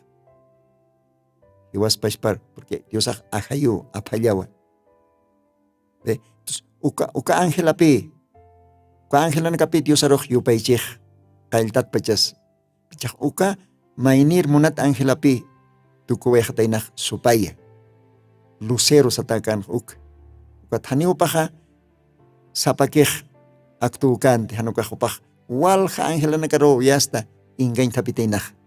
Jiwaspachpar porque diosax ajayu aphallawa. Uka uka angelapi uka angelanakapi diosarux yupaychix qalltatpachas. Pichax uka maynir munat angelapi tukuwayxataynax supaya. Lucero satakanx uka. Ukat janiwpaxa sapakix aktuwkanti janukax upax walja angelanakaruw yasta ingañthapitaynax.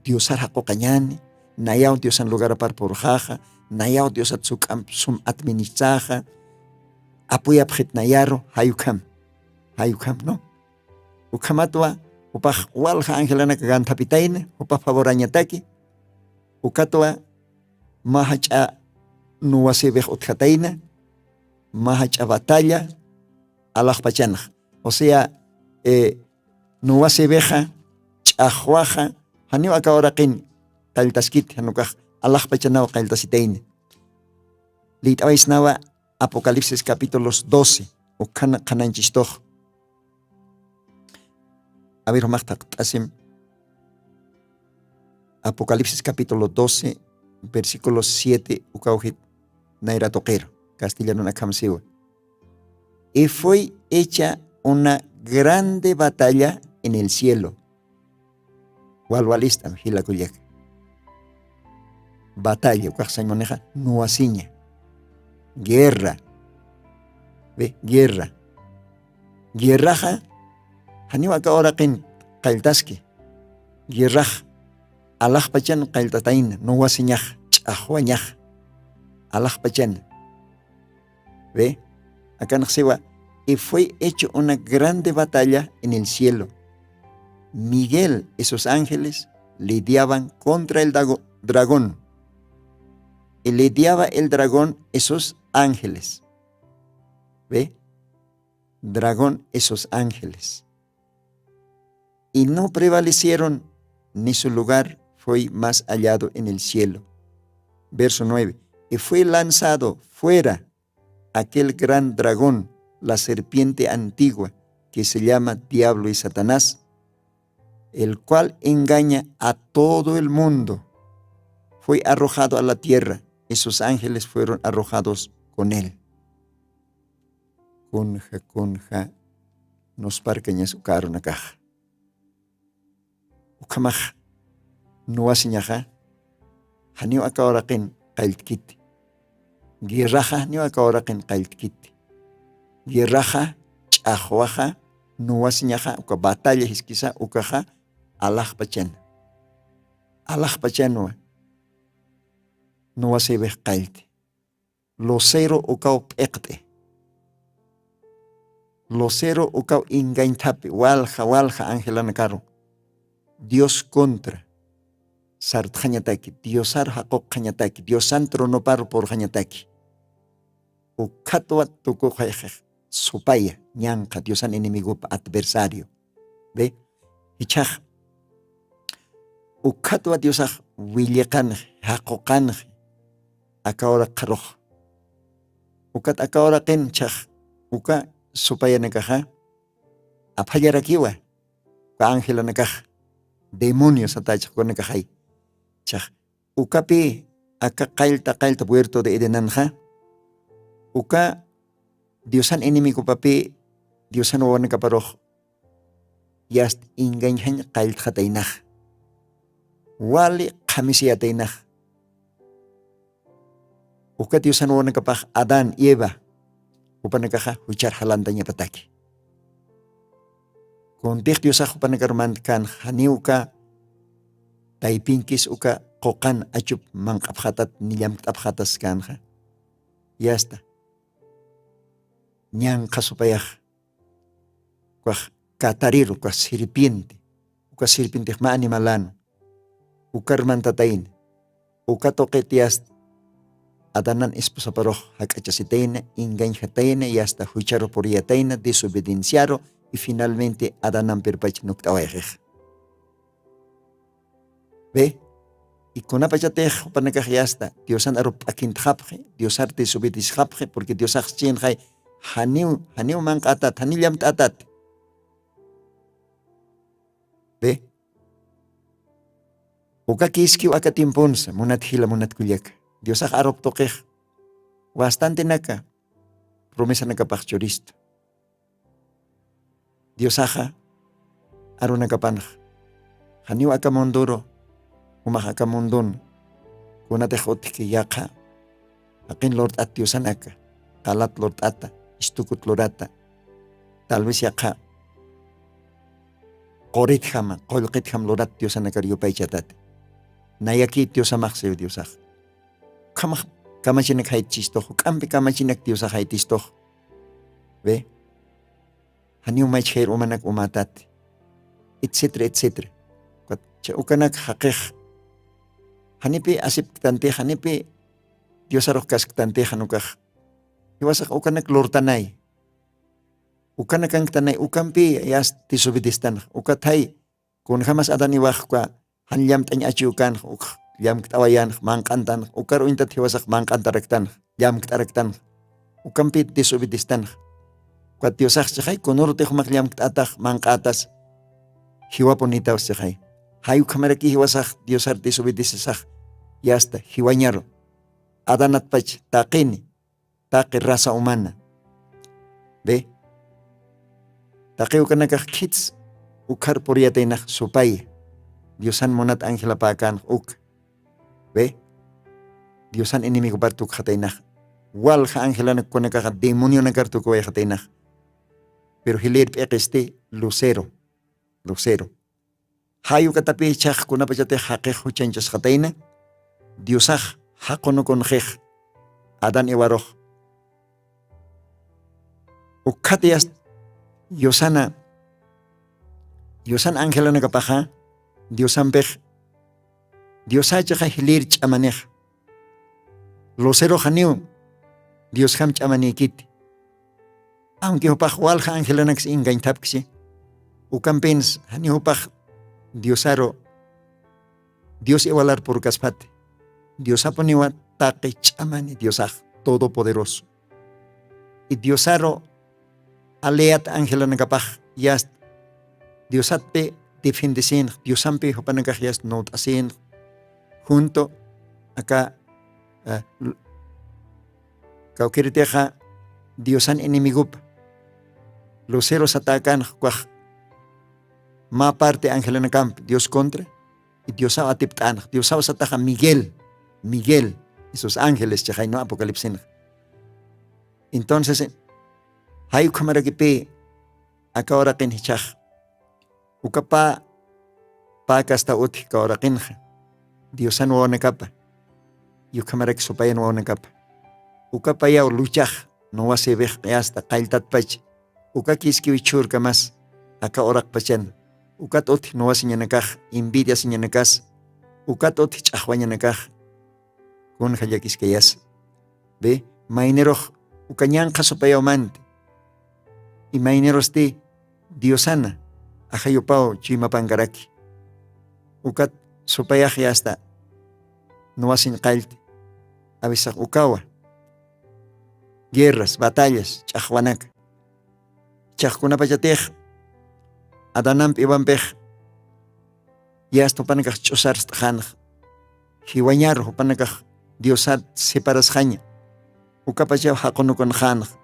Diosar jaquqañani nayaw diosan lugarapar purxaxa nayaw diosat suk'amp sum administraxa. Apuyapxit nayaru jayukham jayukham no. Ukhamatwa jupax walja angelanaka ganthapitayna jupa favorañataki. Ukatwa mä jach'a nuwasïwix utjatayna mä jach'a batalla alaxpachanxa. O sea nuwasïwixa ch'axwaxa janiw aka uraqin qalltaskiti janukax alaxpachanaw qalltasitayna. Liyt'awaysnawa apocalipsis capítulos doce ukhana qhananchistux. Aver jumax thaqt'asim apocalipsis capítulo doce versículo siete ukawjit. Nayratuqiru castellanun akhamsiwa. Y fue hecha una grande batalla en el cielo. Walwalist'am jilakullaka. Batalla ukaxsañ maneja nuwasiña guerra. Ve guerra. Guerraxa janiw aka uraqin qalltaski. Guerrax alaxpachan qalltatayna nuwasiñax ch'axwañax alaxpachan. Ve akanxsiwa y fue hecho una grande batalla en el cielo. Miguel y sus ángeles lidiaban contra el dragón. Y lidiaba el dragón y sus ángeles. Ve dragón y sus ángeles. Y no prevalecieron ni su lugar fue más hallado en el cielo. Verso nueve. Y fue lanzado fuera aquel gran dragón, la serpiente antigua que se llama diablo y satanás, el cual engaña a todo el mundo. Fue arrojado a la tierra y sus ángeles fueron arrojados con él. Kunja kunja nusparkañas uka arunakaxa. Ukhamax nuwasiñaxa janiw aka uraqin qalltkiti. Guerraxa janiw aka uraqin qalltkiti. Guerraxa ch'axwaxa nuwasiñaxa uka batalla jiskisa ukaxa alaxpachana. Alaxpachanwa nuwasïwix qallti. Lucero ukaw p'iqt'i. Lucero ukaw ingañthapi walja walja angelanakaru dios contra sartxañataki diosar jaquqxañataki diosan tronoparu purxañataki. Ukhatwa tukuxayxix supaya ñanqa diosan enemigupa adversario. Ve jichhax ukhatwa diosax williqanxi jaquqanxi. Aka uraqxarux ukat aka uraqin chhax uka supayanakaxa aphallarakiwa uka angelanakax demonio satachxkunakaxay. Chhax ukapi aka qallta qallta puerto de edenanxa uka diosan enemigupapi diosan wawanakaparux yast ingañjañ qalltxataynax. Wali qhamisiyataynax uka diosan wawanakapax adán y eva jupanakaxa juchar jalantañapataki. Kuntix diosax jupanakar mantkanxa janiw uka taypinkis uka quqan achup manq'apxatat ni llamt'apxatas känxa. Yasta ñanqha supayax ukax katariru ukax sirpiente uka sirpintix mä animalan, ukar mantatayna, uka tuqit yasta adanan esposaparux jak'achasitayna, engañjatayna, yasta jucharu puriyatayna, desobedienciaru, y finalmente adanampirpach nukt'awayxix. Ve, y kunapachatix jupanakax yasta diosan arup p'akintxapxi, diosar desobedisxapxi, porque diosax chinxay, janiw janiw manq'atat, janiw llamt'atat. Ve, uka kiskiw aka tiemponsa munat jila munat kullaka, diosax arup tuqix bastantenaka promesanakapax churistu. Diosaxa arunakapanxa, janiw aka munduru, umax aka mundun kunatix utjki yaqha jaqin lurt'at diosanaka, qalat lurt'ata, istukut lurata, tal vez yaqha quritjama qullqitjam lurat diosanakar yupaychatati. Nayakit diosamax siw diosax, ukhamax kamachinak jaytchistux, juk'ampi kamachinak diosax jaytistux. Ve, janiw machjayr umanak umatat, etcétera etcétera. Ukat chay ukanak jaqix janipi asipktantixa, janipi diosarux kasktantixan ukax, jiwasax ukanak lurtanay, ukanakanktanay, ukampi yasta desobedistanax. Ukathay kunjamas adan iwaxkwa jan llamt'añ achiw kanx ukx llamkt'awayanx manq'antanx, ukar uñtat jiwasax manq'antaraktanx, llamkt'araktanx, ukampi desobedistanax. Ukat diosax chixay kunurutix umax llamkt'atax manq'atas, jiwapunitaw chixay. Jay ukhamaraki jiwasax diosar desobedisisax, yasta jiwañaru adanatpach taqini, taqi raza humana. Ve, taqi ukanakax khits ukhar puriyataynax supaya, diosan munat angelapäkänx uk. Ve, diosan enemigopar tukxataynax, walja angelanakkunakaxa demonionakar tukuwayxataynax. Pero jilïr p'iqisti lucero, lucero. Jay ukatapï ichhax kunapachatix jaqix juchañchasxatayna, diosax jaqunukunxix adan iwarux. Ukkhati yasta yusana, yusan angelanakapaxa diosampix, diosachixa jilïr ch'amanix, luceroxaniw diosjam ch'amanïkiti. Aunque jupax walja angelanaksa engañthapksi, ukampins janiw jupax diosaru dios iwalar purkaspati. Diosapuniwa taqi ch'amani diosax, todopoderoso. Y diosaru aleat angelanakapax yasta diosatpi defiendesinx, diosampi jupanakax yasta nuwt'asinx. Junto aka kawkiritixa diosan enemigupa lucero satäkänx ukax mä parte angelanakampi dios contra. Y diosaw atipt'änx, diosaw sataxa miguel, miguel y sus ángeles chixaynu apocalipsinx. Entonces jay ukhamarakipï aka uraqin jichhax uka pä pä kasta utji aka uraqinxa diosan wawanakapa, yukhamarak supayan wawanakapa. Uka payaw luchax nuwasïwix q'iyasta qalltatpach uka kiskiw chhurkamas aka uraqpachan. Ukat utji nuwasiñanakax, envidiasiñanakas, ukat utji ch'axwañanakax. Kunja llakiskayasa? Bi, maynirux uka ñanqha supayawmanti imaynirusti diosana ajayupaw chuymapankaraki. Ukat supayaxi asta nuwasiñ qallti. Avisax ukawa guerras batallas ch'axwanaka. Chaqkunapachatix adanampi iwampix yasta jupanakax ch'usarst'xanxa, jiwañaru jupanakax diosat separasxaña. Ukapachaw jaqunukunxanxa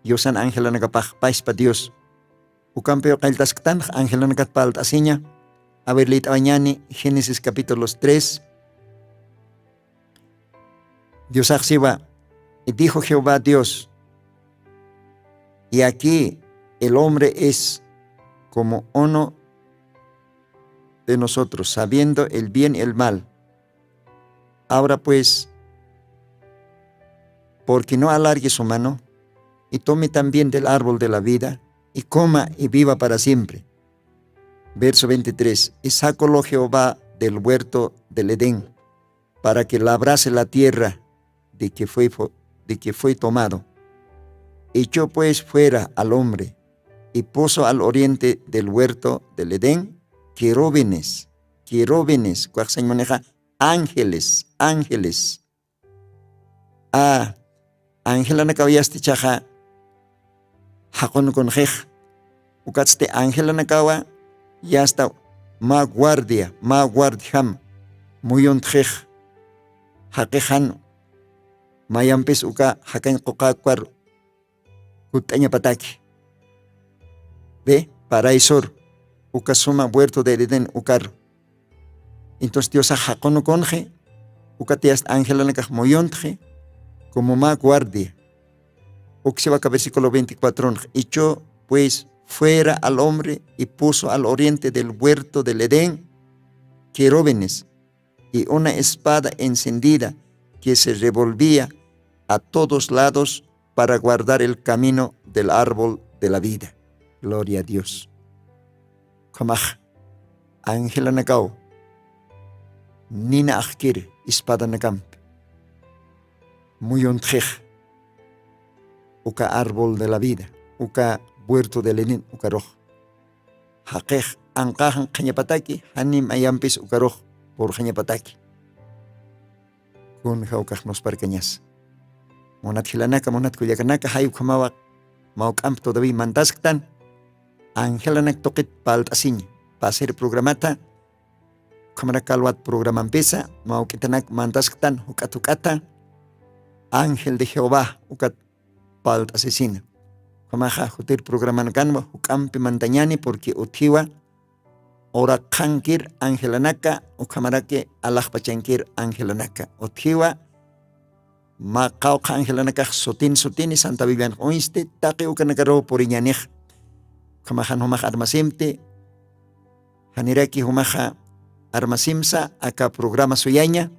yusan angelanakapax paspa dios. Ukampiw qalltasktanxa angelanakat palt'asiña. Awir lït'awañani génesis capítulos tres. Diosaxsiwa, y dijo jehová dios, y aquí el hombre es como uno de nosotros sabiendo el bien y el mal. Ahora pues, porque no alargue su mano y tome también del árbol de la vida y coma y viva para siempre. Verso veintitrés. Y sácolo Jehová del huerto del Edén, para que labrase la tierra de que fue fo-, de que fue tomado. Echó pues fuera al hombre, y puso al oriente del huerto del Edén querubines, querubines, kuxañ munixa, ángeles, ángeles. A, angelanakaw yasta ichaxa jaqunkunxix, ukatsti angelanakawa yasta mä guardia, mä guardiajam muyuntxix, jaqix jan mayampis uka jakañ quqä ukar kutt'añapataki. Ve, paraísor, uka suma huerto de Edén ukaru. Entonces Diosax jaqunukunxi, ukat yasta angelanakax muyuntxi, como mä guardia. Uksiwaka versículo veinticuatro, echó pues fuera al hombre y puso al oriente del huerto del Edén querubines y una espada encendida que se revolvía a todos lados para guardar el camino del árbol de la vida. Gloria a Dios. Ukhamax angelanakaw nina axkir espadanakampi muyuntxix uka árbol de la vida, uka huerto del Edén ukarux. Jaqix anqax anqhañapataki, jani mayampis ukarux purxañapataki. Kunja ukax nusparkañas. Munat jilanaka, munat kullakanaka, jay ukhamawa mawk'amp todavía mantasktan, angelanak tuqit parlt'asiñ, pasir programata, ukhamarak kalwat programampisa mawk'itanak mantasktan juk'at juk'ata, Ángel de Jehová ukat parlt'asisina. Ukhamaxa jutir programanakanwa juk'ampi mantañani, porque utjiwa uraqxankir angelanaka, ukhamaraki alaxpachankir angelanaka. Utjiwa mä qawqha angelanakax sutin sutini Santa Biblianx uñsti, taqi ukanakaruw puriñanix. Ukhamaxan jumax armasimti, janiraki jumaxa armasimsa aka programa suyaña,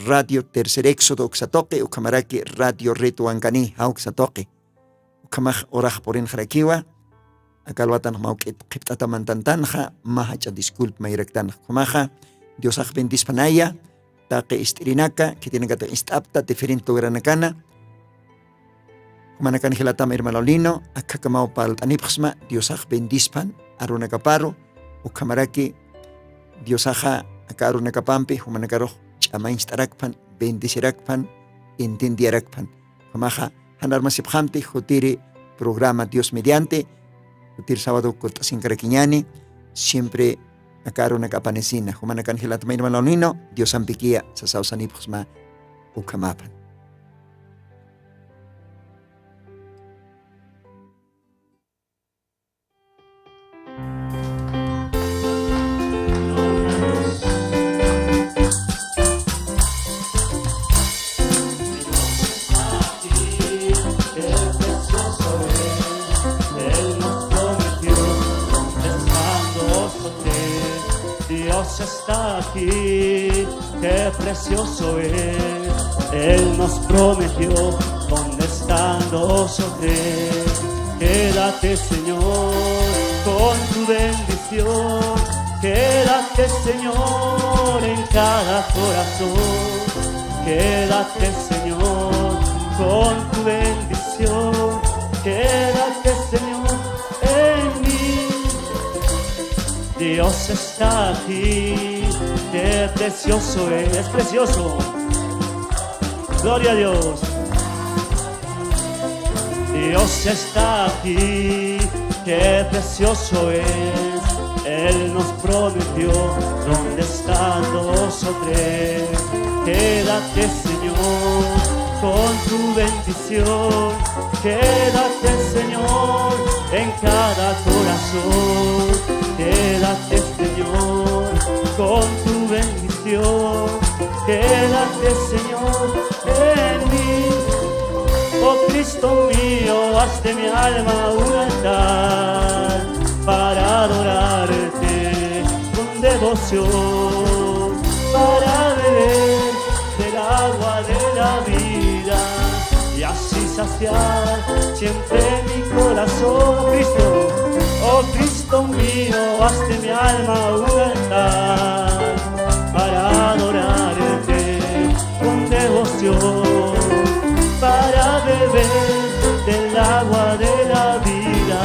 Radio Tercer Éxodo uksa tuqi, ukhamaraki Radio Red Wankani jawksa tuqi. Ukhamax urax purinxarakiwa, aka alwatanx mawk'it qhipt'ata mantantanxa, mä jach'a disculpa mayraktanx. Ukhamaxa, Diosax bendispanaya, taqi ist'irinaka, khitinakata ist'apta, diferente lugaranakana. Jumanakan jilatam hermano Lino, akhakamaw parlt'anipxsma, Diosax bendispan arunakaparu, ukhamaraki Diosaxa aka arunakapampi jumanakarux ch'amañcht'arakpan, bendecirakpan, entiendiarakpan. Ukhamaxa, jan armasipxamti jutiri programa Dios mediante, jutir sábado kutt'asinkarakiñani, siempre aka arunak apanisina. Jumanakan jilatma hermano Lino, Diosampikiya sasaw sanipxsma ukhamapan. Él nos prometió, contestando, Dios está aquí, qué precioso es. Él nos prometió, contestando, quédate, Señor, con tu bendición. Quédate, Señor, en cada corazón. Quédate, Señor, con tu bendición. Quédate, Señor, en mí. Dios está aquí. Qué precioso es, es precioso. Gloria a Dios. Dios está aquí, qué precioso es. Él nos prometió, donde están dos o tres. Quédate, Señor, con tu bendición. Quédate, Señor, en cada corazón. Quédate, Señor, con tu bendición. Quédate, Señor, en mí. Oh Cristo mío, haz de mi alma un altar para adorarte con devoción, para beber del agua de la vida y así saciar siempre mi corazón. Oh Cristo, Cristo mío, hazte mi alma un altar para adorarte con devoción, para beber del agua de la vida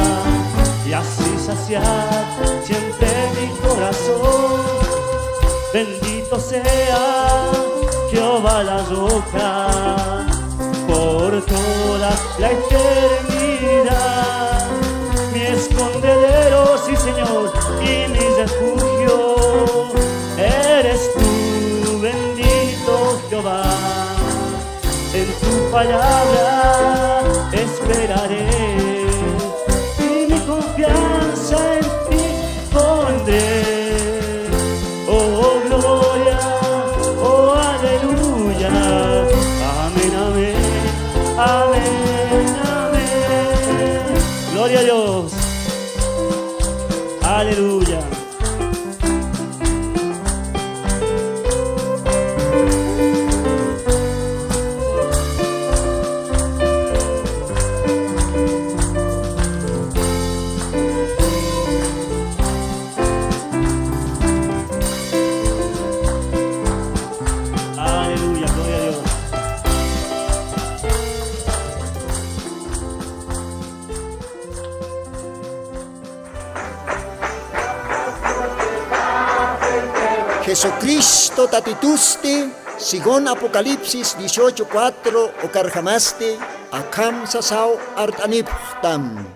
y así saciar siempre mi corazón. Bendito sea Jehová la roca por toda la eternidad. Mi escondedero, sí, Señor, y mi refugio eres tú, bendito Jehová. En tu palabra esperaré y mi confianza en ti pondré. Oh, gloria, oh, aleluya. Amén, amén, amén, amén. Gloria a Dios. Aleluya. Aleluya, gloria a Dios. Jesucristo Tatitusti, según Apocalipsis dieciocho cuatro, ukarjamasti, akham sasaw art'anipxtam.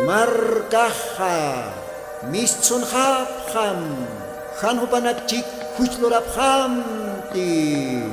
Markaxa mistsunxapxam, jan jupanakchik juch lurapxamti.